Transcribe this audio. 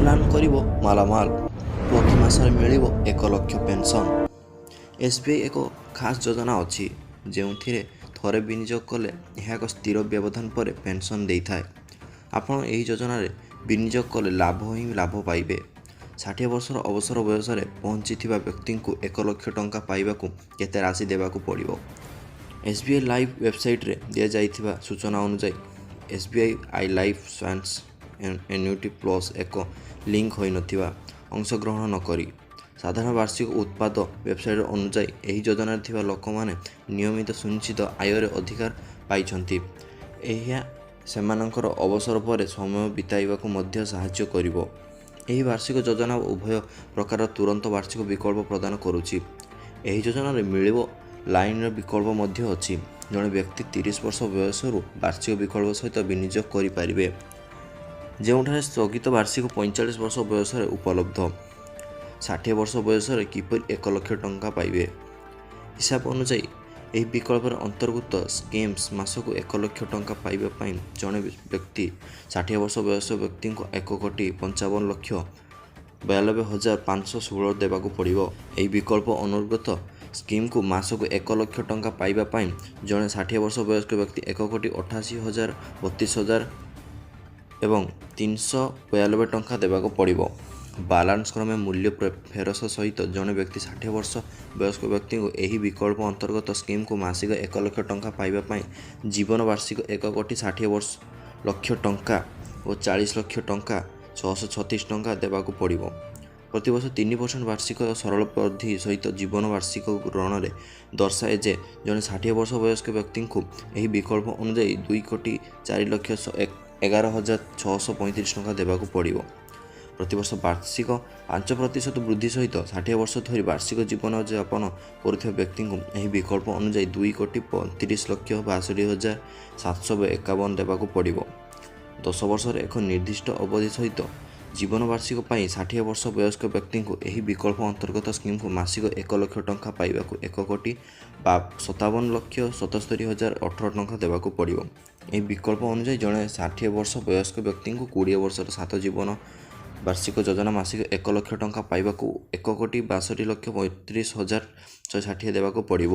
Plan କରିବ ମାଲାମାଲ, ପ୍ରତି ମାସରେ ମିଳିବ 1 ଲକ୍ଷ ପେନ୍ସନ୍। ଏସ୍ବିଆଇ ଏକ ଖାସ୍ ଯୋଜନା ଅଛି, ଯେଉଁଥିରେ ଥରେ ବିନିଯୋଗ କଲେ ଏହା ଏକ ସ୍ଥିର ବ୍ୟବଧାନ ପରେ ପେନ୍ସନ୍ ଦେଇଥାଏ। ଆପଣ ଏହି ଯୋଜନାରେ ବିନିଯୋଗ କଲେ ଲାଭ ହିଁ ଲାଭ ପାଇବେ। 60 ବର୍ଷର ଅବସର ବୟସରେ ପହଞ୍ଚିଥିବା ବ୍ୟକ୍ତିଙ୍କୁ 1 ଲକ୍ଷ ଟଙ୍କା ପାଇବାକୁ କେତେ ରାଶି ଦେବାକୁ ପଡ଼ିବ? ଏସ୍ବିଆଇ ଲାଇଫ୍ ୱେବସାଇଟ୍ରେ ଦିଆଯାଇଥିବା ସୂଚନା ଅନୁଯାୟୀ, ଏସ୍ବିଆଇ I life ସ୍ୱାନ୍ସ ଏନ୍ୟୁଟି ପ୍ଲସ୍ ଏକ ଲିଙ୍କ୍ ହୋଇନଥିବା ଅଂଶଗ୍ରହଣ ନକରି ସାଧାରଣ ବାର୍ଷିକ ଉତ୍ପାଦ। ୱେବସାଇଟ୍ ଅନୁଯାୟୀ, ଏହି ଯୋଜନାରେ ଥିବା ଲୋକମାନେ ନିୟମିତ ସୁନିଶ୍ଚିତ ଆୟରେ ଅଧିକାର ପାଇଛନ୍ତି। ଏହା ସେମାନଙ୍କର ଅବସର ପରେ ସମୟ ବିତାଇବାକୁ ମଧ୍ୟ ସାହାଯ୍ୟ କରିବ। ଏହି ବାର୍ଷିକ ଯୋଜନା ଉଭୟ ପ୍ରକାରର ତୁରନ୍ତ ବାର୍ଷିକ ବିକଳ୍ପ ପ୍ରଦାନ କରୁଛି। ଏହି ଯୋଜନାରେ ମିଳିବ ଲାଇନ୍ର ବିକଳ୍ପ ମଧ୍ୟ ଅଛି। ଜଣେ ବ୍ୟକ୍ତି 30 ବର୍ଷ ବୟସରୁ ବାର୍ଷିକ ବିକଳ୍ପ ସହିତ ବିନିଯୋଗ କରିପାରିବେ, ଯେଉଁଠାରେ ସ୍ଥଗିତ ବାର୍ଷିକ 45 ବର୍ଷ ବୟସରେ ଉପଲବ୍ଧ। 60 ବର୍ଷ ବୟସରେ କିପରି 1 ଲକ୍ଷ ଟଙ୍କା ପାଇବେ? ହିସାବ ଅନୁଯାୟୀ, ଏହି ବିକଳ୍ପରେ ଅନ୍ତର୍ଭୁକ୍ତ ସ୍କିମ୍ସ ମାସକୁ 1 ଲକ୍ଷ ଟଙ୍କା ପାଇବା ପାଇଁ ଜଣେ ବ୍ୟକ୍ତି 60 ବର୍ଷ ବୟସ ବ୍ୟକ୍ତିଙ୍କୁ 1,55,92,516 ଦେବାକୁ ପଡ଼ିବ। ଏହି ବିକଳ୍ପ ଅନ୍ତର୍ଗତ ସ୍କିମ୍କୁ ମାସକୁ 1 ଲକ୍ଷ ଟଙ୍କା ପାଇବା ପାଇଁ ଜଣେ 60 ବର୍ଷ ବୟସ୍କ ବ୍ୟକ୍ତି 1,88,032,000 ଏବଂ 392 ଟଙ୍କା ଦେବାକୁ ପଡ଼ିବ। ବାଲାନ୍ସ କ୍ରମେ ମୂଲ୍ୟ ଫେରସ୍ତ ସହିତ ଜଣେ ବ୍ୟକ୍ତି 60 ବର୍ଷ ବୟସ୍କ ବ୍ୟକ୍ତିଙ୍କୁ ଏହି ବିକଳ୍ପ ଅନ୍ତର୍ଗତ ସ୍କିମ୍କୁ ମାସିକ 1 ଲକ୍ଷ ଟଙ୍କା ପାଇବା ପାଇଁ ଜୀବନ ବାର୍ଷିକ 1 କୋଟି 60 ବର୍ଷ ଲକ୍ଷ ଟଙ୍କା ଓ 40 ଲକ୍ଷ ଟଙ୍କା 636 ଟଙ୍କା ଦେବାକୁ ପଡ଼ିବ। ପ୍ରତିବର୍ଷ 3% ବାର୍ଷିକ ସରଳ ବୃଦ୍ଧି ସହିତ ଜୀବନ ବାର୍ଷିକ ଋଣରେ ଦର୍ଶାଏ ଯେ ଜଣେ 60 ବର୍ଷ ବୟସ୍କ ବ୍ୟକ୍ତିଙ୍କୁ ଏହି ବିକଳ୍ପ ଅନୁଯାୟୀ 2,04,11,635 ଟଙ୍କା ଦେବାକୁ ପଡ଼ିବ। ପ୍ରତିବର୍ଷ ବାର୍ଷିକ 5% ବୃଦ୍ଧି ସହିତ 60 ବର୍ଷ ଧରି ବାର୍ଷିକ ଜୀବନ ଯାପନ କରୁଥିବା ବ୍ୟକ୍ତିଙ୍କୁ ଏହି ବିକଳ୍ପ ଅନୁଯାୟୀ 2,35,62,751 ଦେବାକୁ ପଡ଼ିବ। 10 ବର୍ଷର ଏକ ନିର୍ଦ୍ଦିଷ୍ଟ ଅବଧି ସହିତ ଜୀବନ ବାର୍ଷିକ ପାଇଁ 60 ବର୍ଷ ବୟସ୍କ ବ୍ୟକ୍ତିଙ୍କୁ ଏହି ବିକଳ୍ପ ଅନ୍ତର୍ଗତ ସ୍କିମ୍କୁ ମାସିକ 1 ଲକ୍ଷ ଟଙ୍କା ପାଇବାକୁ 1 କୋଟି ବା 57,77,018 ଟଙ୍କା ଦେବାକୁ ପଡ଼ିବ। ଏହି ବିକଳ୍ପ ଅନୁଯାୟୀ ଜଣେ 60 ବର୍ଷ ବୟସ୍କ ବ୍ୟକ୍ତିଙ୍କୁ 20 ବର୍ଷର ସାତ ଜୀବନ ବାର୍ଷିକ ଯୋଜନା ମାସିକ 1 ଲକ୍ଷ ଟଙ୍କା ପାଇବାକୁ 1,62,35,160 ଦେବାକୁ ପଡ଼ିବ।